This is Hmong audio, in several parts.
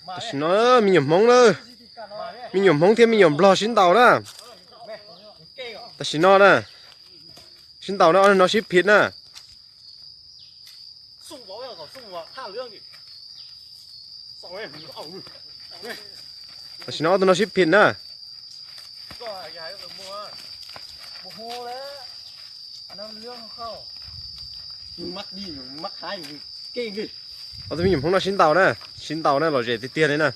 Tam sim no me nyuam Hmoob na, me nyuam Hmoob thiab me nyuam Nplog sib ntaus na. Tam sim no na, sib ntaus na, ob tug no sib phim na. Tam sim no ob tug no sib phim na. Ob tug me nyuam Hmoob no sib ntaus na, sib ntaus na, lom zem tiag tiag li na.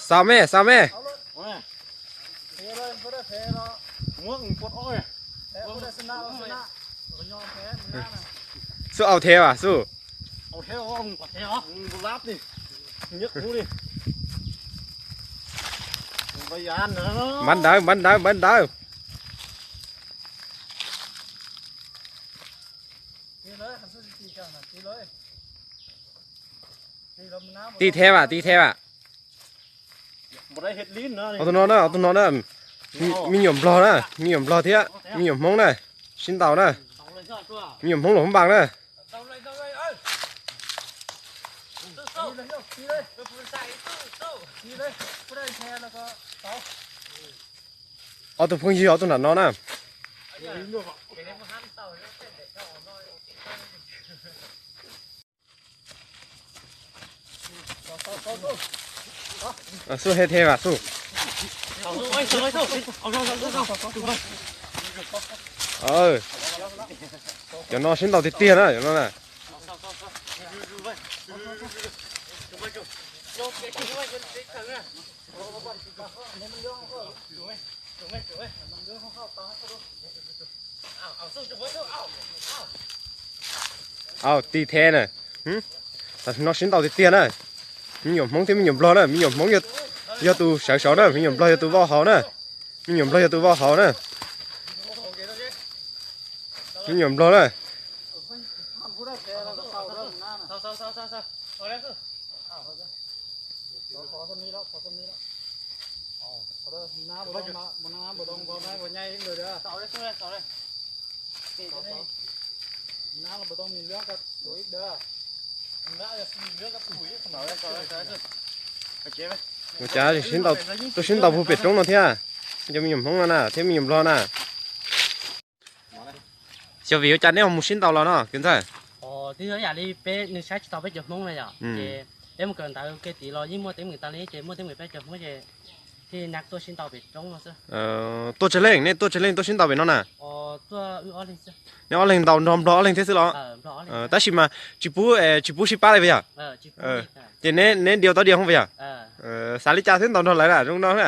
Xav me, xav me. Xub au thiab as xub. Npab ntawd, npab ntawd, npab ntawd. Tij thiab as, tij thiab as. Ob tug no na, ob tug no na, me nyuam Nplog na, me nyuam Nplog thiab me nyuam Hmoob na, sib ntaus na. Me nyuam Hmoob los Hmoob Npas na. Ob tug phooj ywg ob tug nram no na. Xub he thiab as xub. Cov no sib ntaus tiag tiag na cov no na. Au, tij thiab na. Tam sim no sib ntaus tiag tiag na. Me nyuam Hmoob thiab me nyuam Nplog na, me nyuam Hmoob yog tus sawv saud na, me nyuam Nplog yog tus vaj hauv na. Me nyuam Nplog yog tus vaj hauv na. Me nyuam Nplog na. Ua cas tuaj sib ntaus puag pem roob no thiab? Cov me nyuam Hmoob no na thiab me nyuam Nplog na. Xyov vim ua cas neb ho mus sib ntaus los no kwv ntxawg? Twb yog ib yam li peb nws saib tsis tau peb cov Hmoob na yom, ces peb mus kawm ntawv ke tim los yeej muaj teeb meem tas li ces muaj teeb meem peb cov Hmoob ces thiaj nag tuaj sib ntaus pem roob no xwb. Tuaj tsawg leej, nej tuaj tsawg leej tuaj sib ntaus pem no na? Nej ob leeg ntaus nrog Nplog ob leeg thiab xwb los? Tab sis mas tsis pub, tsis pub sib pab li puas yog? Ces neb diav tau diav hoob puas yog? Xav li cas thiab ntaus nrog lawv na zoo no na?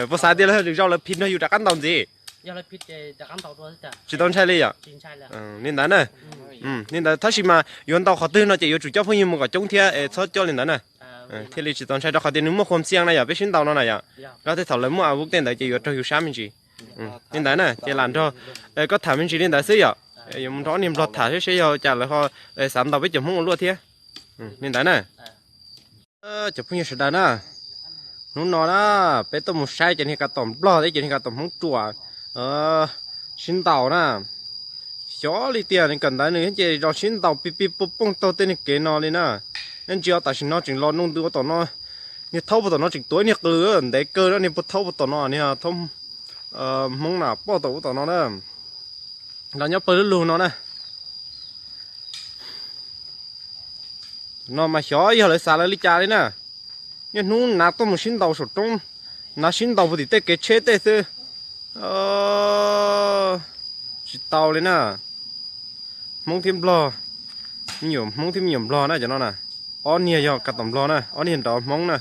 Puas xav tias lawv zaum lawv phim nrog yus rov qab ntaus ntxiv? Tsis tau ntshai li yom? Li ntawd na. Li ntawd tab sis mas yuav ntaus qhov twg no ces yuav tsum coj phooj ywg mus kom coob thiab es txhob coj li ntawd na. Thiaj li tsis tau ntshai rau qhov tias nws muaj khuam xiaj na yom, peb sib ntaus no na yom. Rau tej thaum lawv muaj a vub tej ntawd ces yuav raug yus sab me ntsis. Li ntawd na ces lam nrog koj tham me ntsis li ntawd xwb yom. Yuav mus nrog ob niag Nplog tham seb seb yog cas lawv ho xav ntaus peb cov Hmoob ua luaj thiab. Li ntawd na. Cov phooj ywg sawv daws na, hnub no na peb tuaj mus saib cov niag kav tom Nplog thiab cov niag kav tom Hmoob ruam sib ntaus na. Xyov li tias nws kawm ntawv nws ces zos sib ntaus pig pig pog pooj taug tej niag kev no li na. Nej ntsia tam sim no tseem los nug ntws ua tom no, niag thaub puag tom no tseem tuav ib niag qws ntev kawg na, niag puag thaub puag tom no, niag thaub Hmoob na poj tom ub tom no na. Los nyob pawg lug lug no na. No mas xyov yog lawv xav lawv li cas li na. Niaj hnub nav tuaj mus sib ntaus saum roob, nav sib ntaus puag tim tej kev tsheb tej xwb. Tsis tau li na. Hmoob thiab Nplog, me nyuam Hmoob thiab me nyuam Nplog na cov no na. Ob niag yog kav tom Nplog na, ob niag nrov Hmoob na.